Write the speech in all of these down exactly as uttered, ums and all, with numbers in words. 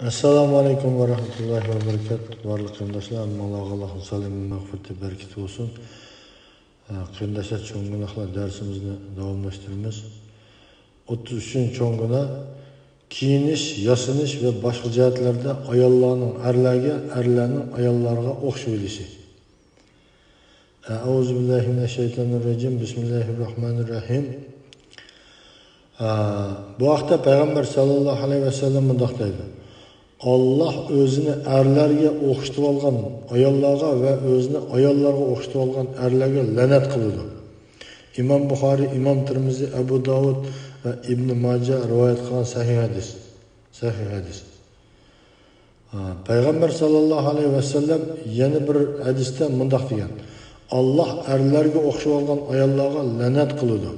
ئەسسالامۇ ئەلەيكۇم ۋە رەھمەتۇللاھى ۋە بەرىكاتۇھ. بارلىق قېرىنداشلار، ھەممىڭلارغا ئاللاھنىڭ سالامى، مەغپىرىتى، بەرىكىتى بولسۇن. ئە، قېرىنداشلار، چوڭ گۇناھلار دەرسىمىزنى داۋاملاشتۇرىمىز. ئوتتۇز ئۈچىنچى چوڭ گۇناھ، كىيىنىش، ياسىنىش ۋە باشقا جەھەتلەردە ئاياللارنىڭ ئەرلەرگە، ئەرلەرنىڭ ئاياللارغا ئوخشىۋېلىشى. ئەئۇزۇ بىللاھى مىنەششەيتانىر راجىم. بىسمىللاھىر راھمانىر راھىم. ئە، بۇ ھەقتە پەيغەمبەر ساللاللاھۇ ئەلەيھى ۋەسەللەم مۇنداق دەيدۇ: «ئاللاھ ئۆزىنى ئەرلەرگە ئوخشىتىۋالغان ئاياللارغا ۋە ئۆزىنى ئاياللارغا ئوخشىتىۋالغان ئەرلەرگە لەنەت قىلىدۇ.» ئىمام بۇخارىي، ئىمام تىرمىزى، ئەبۇ داۋۇد ۋە ئىبنى ماجە رىۋايەت قىلغان سەھىھ ھەدىس. سەھىھ ھەدىس. ھە، پەيغەمبەر ساللاللاھۇ ئەلەيھى ۋەسەللەم يەنە بىر ھەدىستە مۇنداق دېگەن: «ئاللاھ ئەرلەرگە ئوخشىۋالغان ئاياللارغا لەنەت قىلىدۇ.»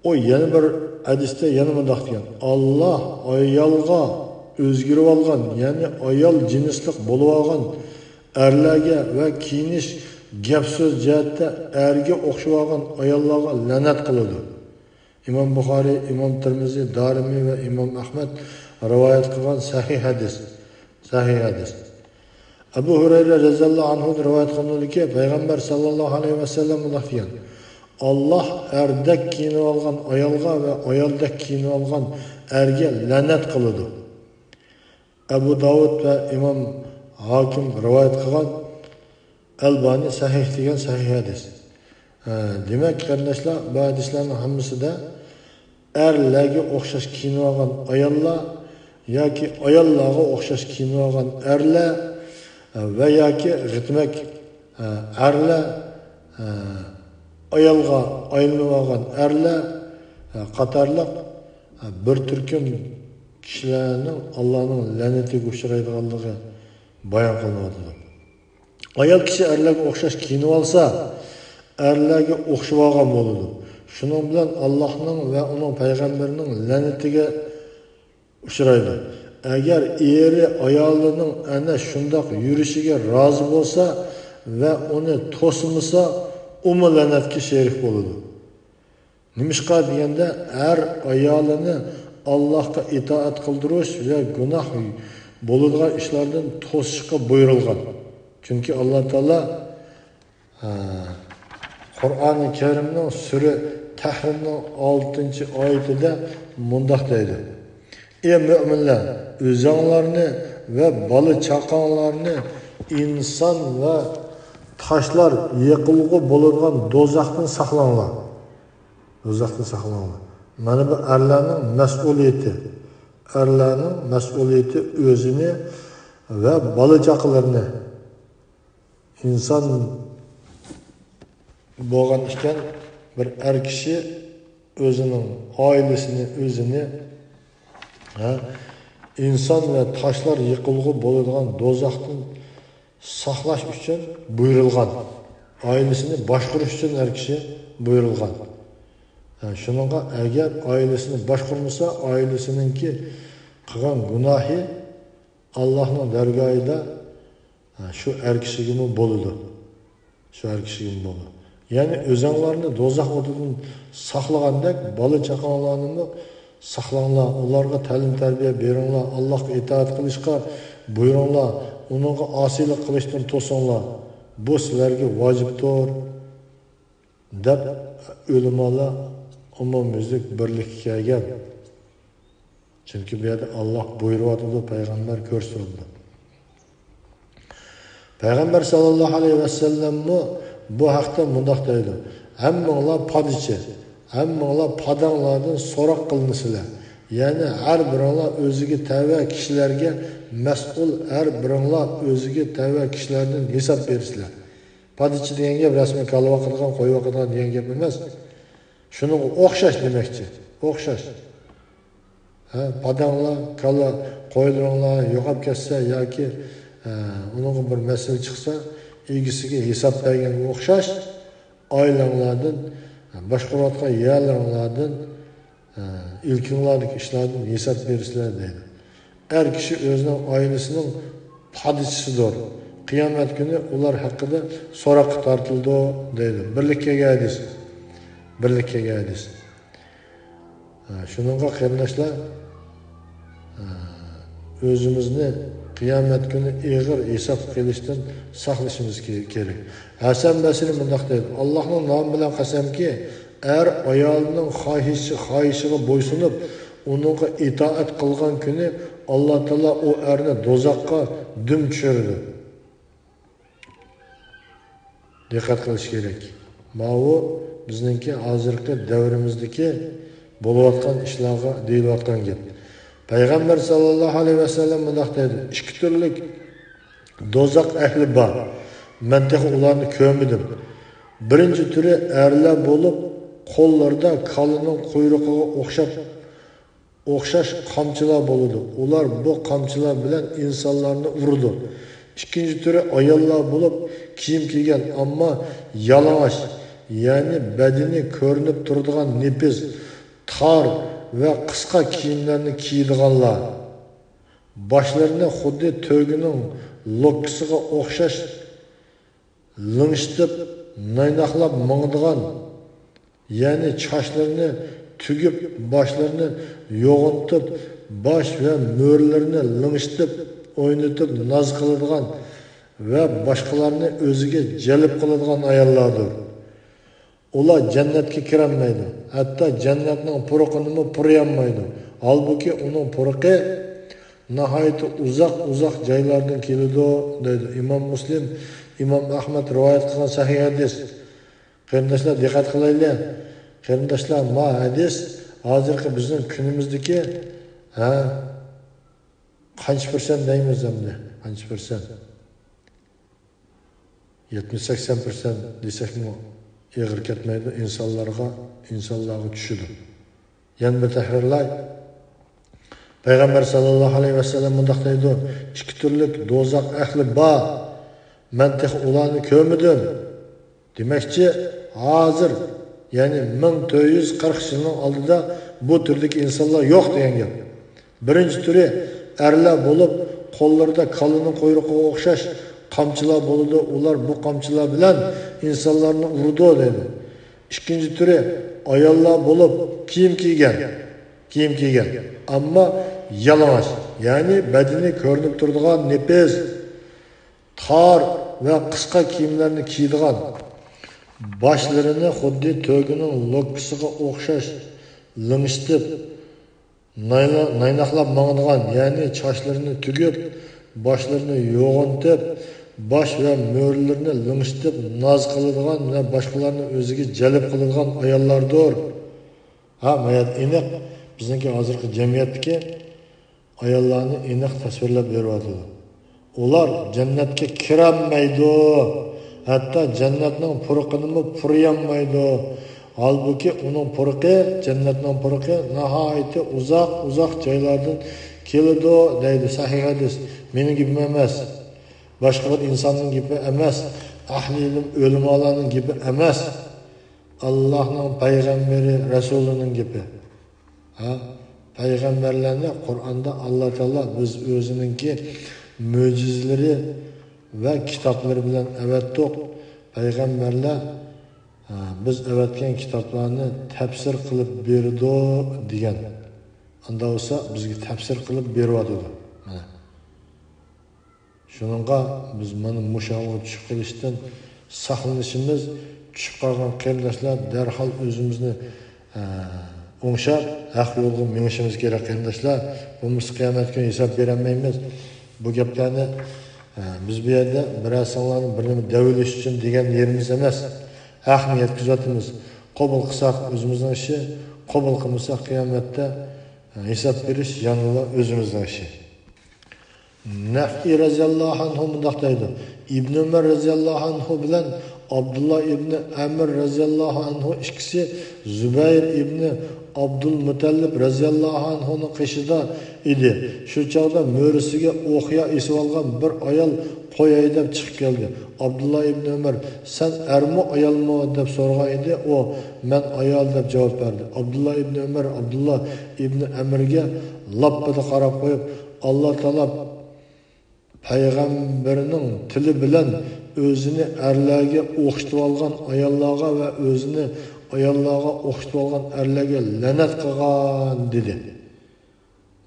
ئۇ يەنە بىر ھەدىستە يەنە مۇنداق دېگەن: «ئاللاھ ئايالغا ئۆزگىرىۋالغان، يەنى ئايال جىنسلىق بولۇۋالغان ئەرلەرگە ۋە كىيىنىش، گەپ-سۆز جەھەتتە ئەرگە ئوخشىۋالغان ئاياللارغا لەنەت قىلىدۇ.» ئىمام بۇخارىي، ئىمام تىرمىزى، دارىمى ۋە ئىمام ئەھمەد رىۋايەت قىلغان سەھىھ ھەدىس. سەھىھ ھەدىس. ئەبۇ ھۇرەيرە رەزىياللاھۇ ئەنھۇدىن رىۋايەت قىلىنىدۇكى، پەيغەمبەر ساللاللاھۇ ئەلەيھى ۋەسەللەم مۇنداق دېگەن: «ئاللاھ ئەردەك كىيىنىۋالغان ئايالغا ۋە ئايالدەك كىيىنىۋالغان ئەرگە لەنەت قىلىدۇ.» ئەبۇ داۋۇد ۋە ئىمام ھاكىم رىۋايەت قىلغان، ئەلبانى سەھىھ دېگەن سەھىھ ھەدىس. ھە، دېمەك، قېرىنداشلار، بۇ ھەدىسلەرنىڭ ھەممىسىدە ئەرلەرگە ئوخشاش كىيىنىۋالغان ئاياللار ياكى ئاياللارغا ئوخشاش كىيىنىۋالغان ئەرلەر، ھە، ۋە ياكى غىتمەك، ھە، ئەرلەر، ھە، ئايالغا ئايلىنىۋالغان ئەرلەر، ھە، قاتارلىق، ھە، بىر تۈركۈم كىشىلەرنىڭ ئاللانىڭ لەنىتىگە ئۇچرايدىغانلىقى بايان قىلىنىۋاتىدۇ. ئايال كىشى ئەرلەرگە ئوخشاش كىيىنىۋالسا، ئەرلەرگە ئوخشىۋالغان بولىدۇ. شۇنىڭ بىلەن ئاللاھنىڭ ۋە ئۇنىڭ پەيغەمبىرىنىڭ لەنىتىگە ئۇچرايدۇ. ئەگەر ئېرى ئايالىنىڭ ئەنە شۇنداق يۈرۈشىگە رازى بولسا ۋە ئۇنى توسمىسا، ئۇمۇ لەنەتكە شېرىك بولىدۇ. نېمىشقا دېگەندە، ئەر ئايالىنى ئاللاھقا ئىتائەت قىلدۇرۇش ۋە گۇناھ بولىدىغان ئىشلاردىن توسۇشقا بۇيرۇلغان. چۈنكى ئاللا تائالا، ھە، قۇرئانى كەرىمنىڭ سۈرە تەھرىمنىڭ ئالتىنچى ئايىتىدە مۇنداق دەيدۇ: «ئى مۆمىنلەر، ئۆزۈڭلارنى ۋە بالا-چاقاڭلارنى ئىنسان ۋە تاشلار يېقىلغۇ بولىدىغان دوزاختىن ساقلاڭلار.» دوزاختىن ساقلىنىڭلار. مانا بۇ ئەرلەرنىڭ مەسئۇلىيىتى. ئەرلەرنىڭ مەسئۇلىيىتى ئۆزىنى ۋە بالا-چاقىلىرىنى. ئىنسان بولغان ئىكەن، بىر ئەر كىشى ئۆزىنىڭ ئائىلىسىنى، ئۆزىنى، ھە، ئىنسان ۋە تاشلار يېقىلغۇ بولىدىغان دوزاختىن ساقلاش ئۈچۈن بۇيرۇلغان. ئائىلىسىنى باشقۇرۇش ئۈچۈن ئەر كىشى بۇيرۇلغان. ھە، شۇنىڭغا ئەگەر ئائىلىسىنى باشقۇرمىسا، ئائىلىسىنىڭكى قىلغان گۇناھى ئاللاھنىڭ دەرگاھىدا، ھە، شۇ ئەر كىشىگىمۇ بولىدۇ. شۇ ئەر كىشىگىمۇ بولىدۇ. يەنى ئۆزەڭلارنى دوزاخ ئوتىدىن ساقلىغاندەك، بالا-چاقاڭلارنىمۇ ساقلاڭلار، ئۇلارغا تەلىم-تەربىيە بېرىڭلار، ئاللاھقا ئىتائەت قىلىشقا بۇيرۇڭلار، ئۇنىڭغا ئاسىيلىق قىلىشتىن توسۇڭلار. بۇ سىلەرگە ۋاجىپتۇر، دەپ ئۆلىمالار ئومۇميۈزلۈك بىرلىككە كەلگەن. چۈنكى بۇ يەردە ئاللاھ بۇيرۇۋاتىدۇ، پەيغەمبەر كۆرسىتىۋاتىدۇ. پەيغەمبەر ساللاللاھۇ ئەلەيھى ۋەسەللەممۇ بۇ ھەقتە مۇنداق دەيدۇ: «ھەممىڭلار پادىچى، ھەممىڭلار پاداڭلاردىن سوراق قىلىنىسىلەر.» يەنى ھەر بىرىڭلار ئۆزىگە تەۋە كىشىلەرگە مەسئۇل، ھەر بىرىڭلار ئۆزىگە تەۋە كىشىلەردىن ھېساب بېرىسىلەر. پادىچى دېگەن گەپ رەسمىي كالا باقىدىغان، قوي باقىدىغان دېگەن گەپ ئەمەس. شۇنىڭغا ئوخشاش دېمەكچى. ئوخشاش. ھە، پاداڭلار، كالا، قويلىرىڭلار يوقاپ كەتسە ياكى، ھە، ئۇنىڭغا بىر مەسىلە چىقسا، ئىگىسىگە ھېساب بەرگەنگە ئوخشاش، ئائىلەڭلاردىن، باشقۇرۇۋاتقان يەرلىرىڭلاردىن، ھە، ئىلكىڭلاردىكى ئىشلاردىن ھېساب بېرىسىلەر دەيدۇ. ئەر كىشى ئۆزىنىڭ ئائىلىسىنىڭ پادىچىسىدۇر. قىيامەت كۈنى ئۇلار ھەققىدە سوراققا تارتىلىدۇ دەيدۇ. بىرلىككە كەلگەن ھەدىس. بىرلىككە كەلگەن ھەدىس. شۇنىڭغا قېرىنداشلار، ئۆزىمىزنى قىيامەت كۈنى ئېغىر ھېساب قىلىشتىن ساقلىشىمىز كېرەك. ھەسەن بەسرى مۇنداق دەيدۇ: ئاللاھنىڭ نامى بىلەن قەسەمكى، ئەر ئايالىنىڭ خاھىشى، خاھىشىغا بويسۇنۇپ، ئۇنىڭغا ئىتائەت قىلغان كۈنى، ئاللا تائالا ئۇ ئەرنى دوزاخقا دۈم چۈشۈرىدۇ. دىققەت قىلىش كېرەك. ماۋۇ بىزنىڭكى ھازىرقى دەۋرىمىزدىكى بولۇۋاتقان ئىشلارغا دېيىلىۋاتقان گەپ. پەيغەمبەر ساللاللاھۇ ئەلەيھى ۋەسەللەم مۇنداق دەيدۇ: ئىككى تۈرلۈك دوزاخ ئەھلى بار. مەن تېخى ئۇلارنى كۆرمىدىم. بىرىنچى تۈرى ئەرلەر بولۇپ، قوللىرىدا كالىنىڭ قۇيرۇقىغا ئوخشاپ، ئوخشاش قامچىلار بولىدۇ. ئۇلار بۇ قامچىلار بىلەن ئىنسانلارنى ئۇرىدۇ. ئىككىنچى تۈرى ئاياللار بولۇپ، كىيىم كىيگەن، ئەمما يالىڭاچ، يەنى بەدىنى كۆرۈنۈپ تۇرىدىغان نېپىز، تار ۋە قىسقا كىيىملەرنى كىيىدىغانلار. باشلىرىنى خۇددى تۆگىنىڭ لوككىسىغا ئوخشاش لىڭشىتىپ، نايناقلاپ ماڭىدىغان، يەنى چاچلىرىنى تۈگۈپ، باشلىرىنى يوغىنىتىپ، باش ۋە مۈرىلىرىنى لىڭشىتىپ ئوينىتىپ ناز قىلىدىغان ۋە باشقىلارنى ئۆزىگە جەلپ قىلىدىغان ئاياللاردۇر. ئۇلار جەننەتكە كىرەلمەيدۇ، ھەتتا جەننەتنىڭ پۇرىقىنىمۇ پۇرىيالمايدۇ. ھالبۇكى، ئۇنىڭ پۇرىقى ناھايىتى ئۇزاق، ئۇزاق جايلاردىن كېلىدۇ، دەيدۇ. ئىمام مۇسلىم، ئىمام ئەھمەد رىۋايەت قىلغان سەھىھ ھەدىس. قېرىنداشلار، دىققەت قىلايلى. قېرىنداشلار، ما ھەدىس ھازىرقى بىزنىڭ كۈنىمىزدىكى، ھە، قانچە پىرسەنت دەيمىز ئەمدى؟ قانچە پىرسەنت؟ يەتمىش سەكسەن پىرسەنت دېسەكمۇ ئېغىر كەتمەيدۇ، ئىنسانلارغا، ئىنسانلارغا چۈشىدۇ. يەنە بىر تەھرىرلاي. پەيغەمبەر ساللاللاھۇ ئەلەيھى ۋەسەللەم مۇنداق دەيدۇ: ئىككى تۈرلۈك دوزاخ ئەھلى بار. مەن تېخى ئۇلارنى كۆرمىدىم. دېمەكچى، ھازىر، يەنى مىڭ تۆت يۈز قىرىق يىلنىڭ ئالدىدا بۇ تۈردىكى ئىنسانلار يوق دېگەن گەپ. بىرىنچى تۈرى ئەرلەر بولۇپ، قوللىرىدا كالىنىڭ قۇيرۇقىغا ئوخشاش قامچىلار بولىدۇ، ئۇلار بۇ قامچىلار بىلەن ئىنسانلارنى ئۇرىدۇ، دەيدۇ. ئىككىنچى تۈرى ئاياللار بولۇپ، كىيىم كىيگەن، كىيىم كىيگەن، ئەمما يالىڭاچ، يەنى بەدىنى كۆرۈنۈپ تۇرىدىغان نېپىز، تار ۋە قىسقا كىيىملەرنى كىيىدىغان، باشلىرىنى خۇددى تۆگىنىڭ لوككىسىغا ئوخشاش لىڭشىتىپ، نايلا-، نايناقلاپ ماڭىدىغان، يەنى چاچلىرىنى تۈگۈپ، باشلىرىنى يوغىنىتىپ، باش ۋە مۈرىلىرىنى لىڭشىتىپ ناز قىلىدىغان ۋە باشقىلارنى ئۆزىگە جەلپ قىلىدىغان ئاياللاردۇر. ھە، مايا ئېنىق بىزنىڭكى ھازىرقى جەمئىيەتتىكى ئاياللارنى ئېنىق تەسۋىرلەپ بېرىۋاتىدۇ. ئۇلار جەننەتكە كىرەلمەيدۇ، ھەتتا جەننەتنىڭ پۇرىقىنىمۇ پۇرىيالمايدۇ. ھالبۇكى، ئۇنىڭ پۇرىقى، جەننەتنىڭ پۇرىقى ناھايىتى ئۇزاق، ئۇزاق جايلاردىن كېلىدۇ، دەيدۇ. سەھىھ ھەدىس. مېنىڭ گېپىم ئەمەس. باشقا بىر ئىنساننىڭ گېپى ئەمەس. ئەھلى ئىلىم ئۆلىمالارنىڭ گېپى ئەمەس. ئاللاھنىڭ پەيغەمبىرى، رەسۇلىنىڭ گېپى. ھە؟ پەيغەمبەرلەرنى قۇرئاندا ئاللا تائالا بىز ئۆزىنىڭكى مۆجىزىلىرى ۋە كىتابلىرى بىلەن ئەۋەتتۇق. پەيغەمبەرلەر، ھە، بىز ئەۋەتكەن كىتابلارنى تەپسىر قىلىپ بېرىدۇ دېگەن. ئاندا بولسا بىزگە تەپسىر قىلىپ بېرىۋاتىدۇ. مانا. شۇنىڭغا بىز مانا مۇشۇ ھالغا چۈشۈپ قېلىشتىن ساقلىنىشىمىز، چۈشۈپ قالغان قېرىنداشلار دەرھال ئۆزىمىزنى، ئە، ئوڭشاپ، ھەق يولغا مېڭىشىمىز كېرەك، قېرىنداشلار. بولمىسا قىيامەت كۈنى ھېساب بېرەلمەيمىز. بۇ گەپلەرنى، ئە، بىز بۇ يەردە بىرەرسىڭلارنى بىر نېمە دەۋېلىش ئۈچۈن دېگەن يېرىمىز ئەمەس. ھەقنى يەتكۈزۈۋاتىمىز. قوبۇل قىلساق ئۆزىمىزنىڭ ئىشى، قوبۇل قىلمىساق قىيامەتتە، ئە، ھېساب بېرىش يەنىلا ئۆزىمىزنىڭ ئىشى. نەفئى رەزىياللاھۇ ئەنھۇ مۇنداق دەيدۇ: ئىبنى ئۆمەر رەزىياللاھۇ ئەنھۇ بىلەن ئابدۇللا ئىبنى ئەمىر رەزىياللاھۇ ئەنھۇ ئىككىسى زۇبەير ئىبنى ئابدۇلمۇتەللىپ رەزىياللاھۇ ئەنھۇنىڭ قېشىدا ئىدى. شۇ چاغدا مۈرىسىگە ئوقيا ئېسىۋالغان بىر ئايال قوي ھەيدەپ چىقىپ كەلدى. ئابدۇللا ئىبنى ئۆمەر: «سەن ئەرمۇ، ئايالمۇ؟» دەپ سورىغان ئىدى. ئۇ: «مەن ئايال» دەپ جاۋاب بەردى. ئابدۇللا ئىبنى ئۆمەر ئابدۇللا ئىبنى ئەمىرگە لاپپىدە قاراپ قويۇپ: «ئاللا تائالا پەيغەمبىرىنىڭ تىلى بىلەن ئۆزىنى ئەرلەرگە ئوخشىتىۋالغان ئاياللارغا ۋە ئۆزىنى ئاياللارغا ئوخشىتىۋالغان ئەرلەرگە لەنەت قىلغان دېدى.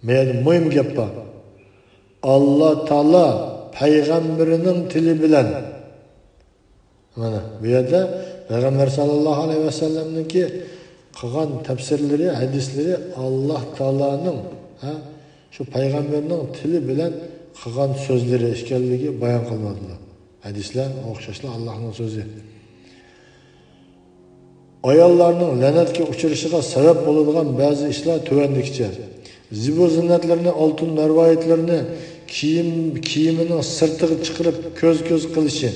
مەيەردە مۇھىم گەپ بار. ئاللا تائالا پەيغەمبىرىنىڭ تىلى بىلەن، مانا بۇ يەردە پەيغەمبەر ساللاللاھۇ ئەلەيھى ۋەسەللەمنىڭكى قىلغان تەپسىرلىرى، ھەدىسلىرى ئاللا تائالانىڭ، ھە، شۇ پەيغەمبەرنىڭ تىلى بىلەن قىلغان سۆزلىرى ئىكەنلىكى بايان قىلىنىۋاتىدۇ. ھەدىسلەر ئوخشاشلا ئاللانىڭ سۆزى. ئاياللارنىڭ لەنەتكە ئۇچرىشىغا سەۋەب بولىدىغان بەزى ئىشلار تۆۋەندىكىچە: زىبۇ زىننەتلىرىنى، ئالتۇن مەرۋايىتلىرىنى، كىيىم، كىيىمىنىڭ سىرتىغا چىقىرىپ كۆز-كۆز قىلىشى،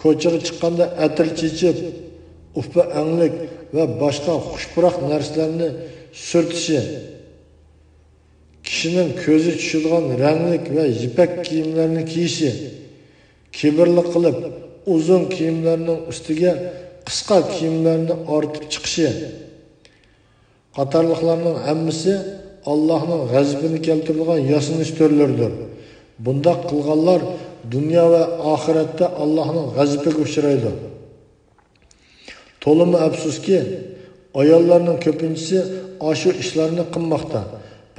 كوچىغا چىققاندا ئەتىر چېچىپ، ئۇپا ئەڭلىك ۋە باشقا خۇش پۇراق نەرسىلەرنى سۈرتۈشى، كىشىنىڭ كۆزى چۈشىدىغان رەڭلىك ۋە يىپەك كىيىملەرنى كىيىشى، كىبىرلىق قىلىپ، ئۇزۇن كىيىملەرنىڭ ئۈستىگە قىسقا كىيىملەرنى ئارتىپ چىقىشى قاتارلىقلارنىڭ ھەممىسى ئاللاھنىڭ غەزىپىنى كەلتۈرىدىغان ياسىنىش تۈرلىرىدۇر. بۇنداق قىلغانلار دۇنيا ۋە ئاخىرەتتە ئاللاھنىڭ غەزىپىگە ئۇچرايدۇ. تولىمۇ ئەپسۇسكى، ئاياللارنىڭ كۆپىنچىسى ئاشۇ ئىشلارنى قىلماقتا.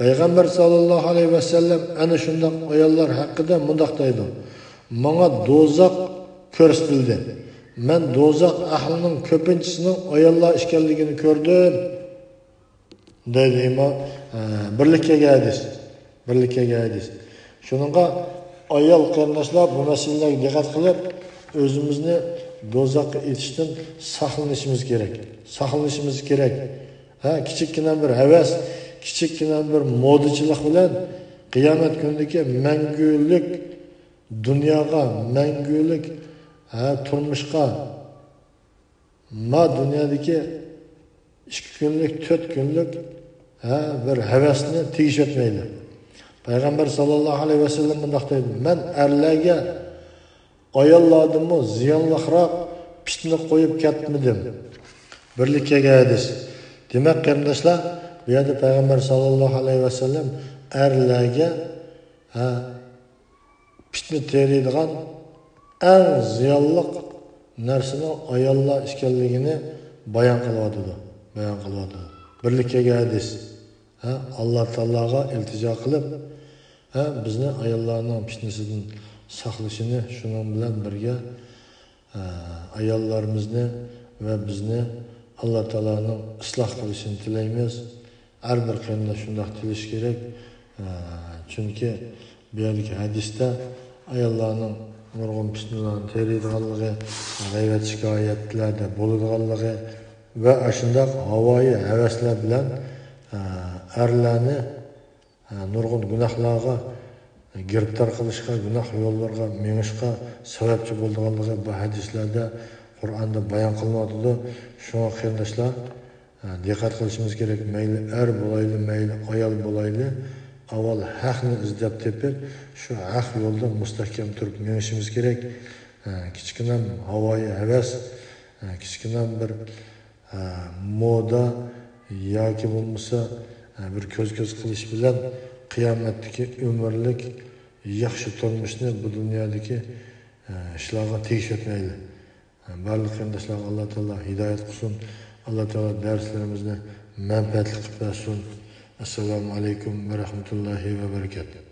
پەيغەمبەر ساللاللاھۇ ئەلەيھى ۋەسەللەم ئەنە شۇنداق ئاياللار ھەققىدە مۇنداق دەيدۇ: ماڭا دوزاخ كۆرسىتىلدى. مەن دوزاخ ئەھلىنىڭ كۆپىنچىسىنىڭ ئاياللار ئىكەنلىكىنى كۆردۈم. دەيدۇ ئىمام، ئە، بىرلىككە كەلگەن ھەدىس. بىرلىككە كەلگەن ھەدىس. شۇنىڭغا ئايال قېرىنداشلار بۇ مەسىلىلەرگە دىققەت قىلىپ، ئۆزىمىزنى دوزاخقا ئېتىشتىن ساقلىنىشىمىز كېرەك. ساقلىنىشىمىز كېرەك. ھە، كىچىككىنە بىر ھەۋەس، كىچىككىنە بىر مودىچىلىق بىلەن قىيامەت كۈنىدىكى مەڭگۈلۈك دۇنياغا، مەڭگۈلۈك، ھە، تۇرمۇشقا، ما دۇنيادىكى ئىككى كۈنلۈك، تۆت كۈنلۈك، ھە، بىر ھەۋەسنى تېگىشىۋەتمەيلى. پەيغەمبەر ساللاللاھۇ ئەلەيھى ۋەسەللەم مۇنداق دەيدۇ: مەن ئەرلەرگە ئاياللاردىنمۇ زىيانلىقراق پىتنە قويۇپ كەتمىدىم. بىرلىككە كەلگەن ھەدىس. دېمەك، قېرىنداشلار، بۇ يەردە پەيغەمبەر ساللاللاھۇ ئەلەيھى ۋەسەللەم ئەرلەرگە، ھە، پىتنە تېرىيدىغان ئەڭ زىيانلىق نەرسىنىڭ ئاياللار ئىكەنلىكىنى بايان قىلىۋاتىدۇ. بايان قىلىۋاتىدۇ. بىرلىككە كەلگەن ھەدىس. ھە، ئاللا تائالاغا ئىلتىجا قىلىپ، ھە، بىزنى ئاياللارنىڭ پىتنىسىدىن ساقلىشىنى، شۇنىڭ بىلەن بىرگە، ئە، ئاياللىرىمىزنى ۋە بىزنى ئاللا تائالانىڭ ئىسلاھ قىلىشىنى تىلەيمىز. ھەر بىر قېرىنداش شۇنداق تىلىشى كېرەك. ئە، چۈنكى بۇ يەردىكى ھەدىستە ئاياللارنىڭ نۇرغۇن پىتنىلەرنى تېرىيدىغانلىقى، غەيۋەت شىكايەتلەردە بولىدىغانلىقى ۋە ئاشۇنداق ھاۋايى ھەۋەسلەر بىلەن، ئە، ئەرلەرنى ھە، نۇرغۇن گۇناھلارغا گىرىپتار قىلىشقا، گۇناھ يوللىرىغا مېڭىشقا سەۋەبچى بولىدىغانلىقى بۇ ھەدىسلەردە، قۇرئاندا بايان قىلىنىۋاتىدۇ. شۇڭا قېرىنداشلار، ھە، دىققەت قىلىشىمىز كېرەك. مەيلى ئەر بولايلى، مەيلى ئايال بولايلى، ئاۋۋال ھەقنى ئىزدەپ تېپىپ، شۇ ھەق يولدا مۇستەھكەم تۇرۇپ مېڭىشىمىز كېرەك. ھە، كىچىككىنە ھاۋايى ھەۋەس، ھە، كىچىككىنە بىر ھە، مودا ياكى بولمىسا، ھە، بىر كۆز-كۆز قىلىش بىلەن قىيامەتتىكى ئۆمۈرلۈك ياخشى تۇرمۇشنى بۇ دۇنيادىكى، ھە، ئىشلارغا تېگىشىۋەتمەيلى. ھە، بارلىق قېرىنداشلارغا ئاللا تائالا ھىدايەت قىلسۇن. ئاللا تائالا دەرسلىرىمىزنى مەنپەئەتلىك قىلىپ بەرسۇن. ئەسسالامۇ ئەلەيكۇم ۋە رەھمەتۇللاھى ۋە بەرىكاتۇھ.